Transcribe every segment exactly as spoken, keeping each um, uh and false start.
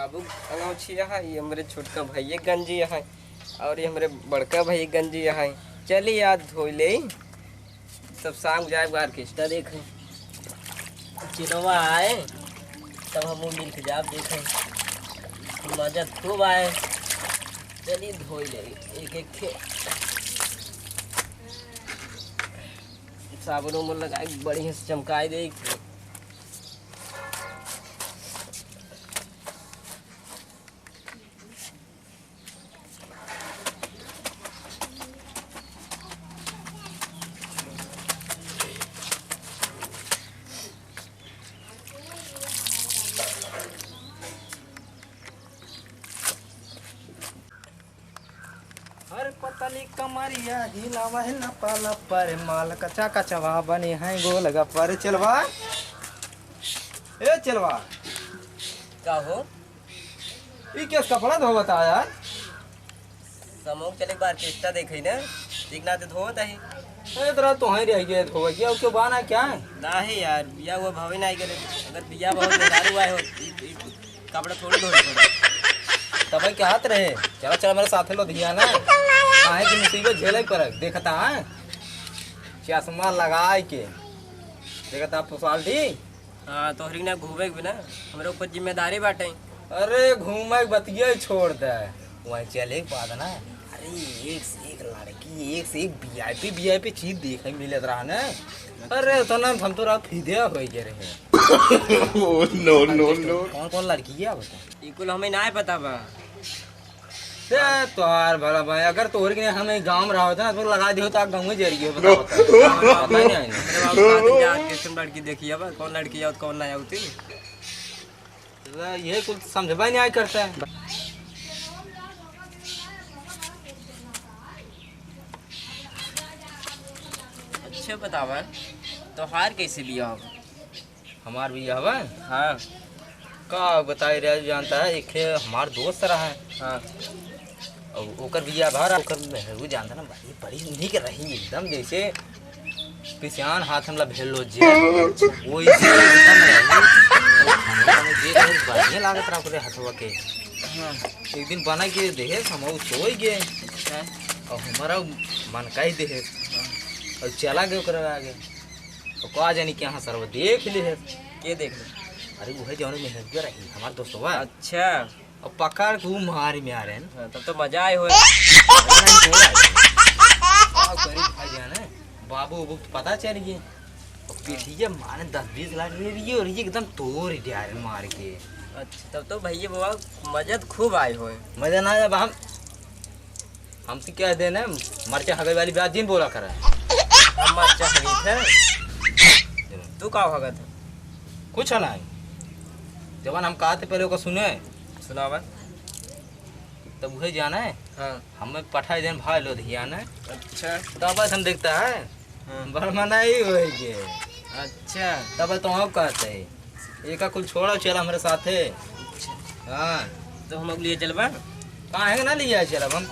बाबू अंगौछिया है, ये हमरे छोटका भैया गंजिया है, और ये हमरे बड़का भैया गंजिया है। चली आज धोई ले, तब शाम जाए orchestra देखे। चिनवा आए, तब हम मिल के जाब देखे। मजा खूब आए। चली धोई ले एक एक खे। साबुन उबुन लगाए, बढ़िया से चमकाए दे। हर पतली कमरिया हिलावा है लपा लपा रे, माल कचा कचवा बने हैं गोलगप्पा रे। चेलवा, ए चेलवा। का हो? ई केस कपड़ा धोवत आ यार? समूह चले बार orchestra देखे ना, एक नाते धोवत आही। ए, तोरा तो हैं रह गए धोवे के, और क्यों बाना क्या है? नाही यार, बिया हुआ भावे नाही करे। अगर बिया बहुत मेहरारू आए हो, ई, ई कपड़ा थोड़ी धोए पड़े। तब क्या हाथ रहे? चला, चला मेरे साथे लुधियाना। काहे की मुसीबत झेले पड़े, देखता है? चश्मा लगाए के। देखता पुसाल दी। हाँ, तोहरी ना घूमे के बिना, हमरे ऊपर जिम्मेदारी बाटे। अरे, घूमे के बतिया ही छोड़ दे। वहीं चले के बाद ना, अरे, एक से एक लड़की, एक से एक VIP, VIP चीज देखे मिलत रहा ना। अरे, उतना हम तो रात फिदे हो गए रहे। Oh, no, no, no। कौन, कौन लड़की है बता? ई कुल हमें ना पता बा। ते तोहार भला भाई, अगर तोहरे के हम गाँव में रहत ना, तो लगा दियो तो आप गाँव में जरिए, बता, बता। पता नहीं है ना। अरे बाबू, कहाँ दिन जा, कैसन लड़की देखी अब, कौन लड़की आवत, कौन ना आवती। तो ये कुछ समझबा नहीं आय करता है। अच्छा बतावा, तोहार कैसे बिया हो? हमार बिया हवा? हाँ। का बताई रे, जानता है, एक ठे हमार दोस्त रहा है। हाँ। और ओकर बिया भा रहा, ओकर मेहरू जानता ना, बड़ी, बड़ी निक रही एकदम, जैसे पिसियान हाथ में भेल लो जे। वो इसे एकदम रही। देख रहे, बढ़िया लागत रहा ओकरे हथवा के। हाँ। एक दिन बना के देहे, हम सोई गए। हाँ। और हमारा मन का ही देहे। हाँ। और चला गए ओकरे आगे। तो का जानी कि यहाँ सरवा देख ले है। के देख ले? अरे वो है जौन मेहनत रही, हमार दोस्तवा। अच्छा। अब पकड़ के ऊ मार में आ रहे हैं। हाँ, तब तो मजा आए होए। अरे नहीं, तो आए। का करी भाई जान, बाबू उबू तो पता चल गए। और पिटिया माने दस बीस लाख ले लिए और ये एकदम तोड़ दिया रे मार के। अच्छा, तब तो भैया बाबा मजा तो खूब आए होए। मजा ना आया, अब हम हमसे क्या देना है? मरचा हगई वाली बात जिन बोला करा। हम मरचा हगई थे। तू का हगत है? कुछ नहीं। जवन हम कहा थे पहले ओका सुने। सुनावा। तब उहे जाना है। हाँ। हमें पठाई देन भाई लुधियाना। अच्छा। तब हम देखता है। हाँ। बर्मा नहीं होएगी। अच्छा। तब तो हम कहते हैं। एका कुल छोड़ा, चला हमरे साथे। अच्छा। हाँ। तो हम अब लिए चलबा? काहे ना लिए चलब हम?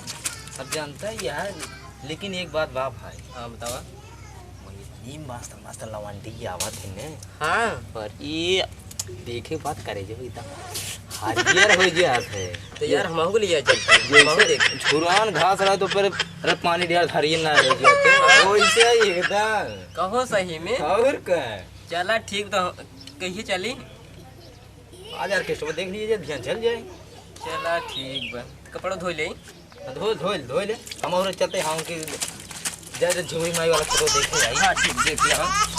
अब जानता ही है, लेकिन एक बात बा भाई। हाँ, बतावा। वो इतनी मस्त, मस्त लवंडी आवत है ने। हाँ। और ये देखे बात करे जो एकदम हरियर हो गया है। तो यार, हमहू को लिए चलते हैं। हमहू जैसे देख। झुरान घास रहा तो पर अरे पानी डाल हरियर ना हो गया। तो वैसे ही एकदम। कहो सही में। और का? चला ठीक, तो कहिए चली? आज orchestra देख लीजिए, ध्यान चल जाए। चला ठीक बा, कपड़ा धो ले। हाँ, धो, धो, धो ले। हम और चलते हैं, हाँ, उनकी जय जय झूमी माई वाला फोटो देखे आई। हाँ, ठीक, देख लिया हम।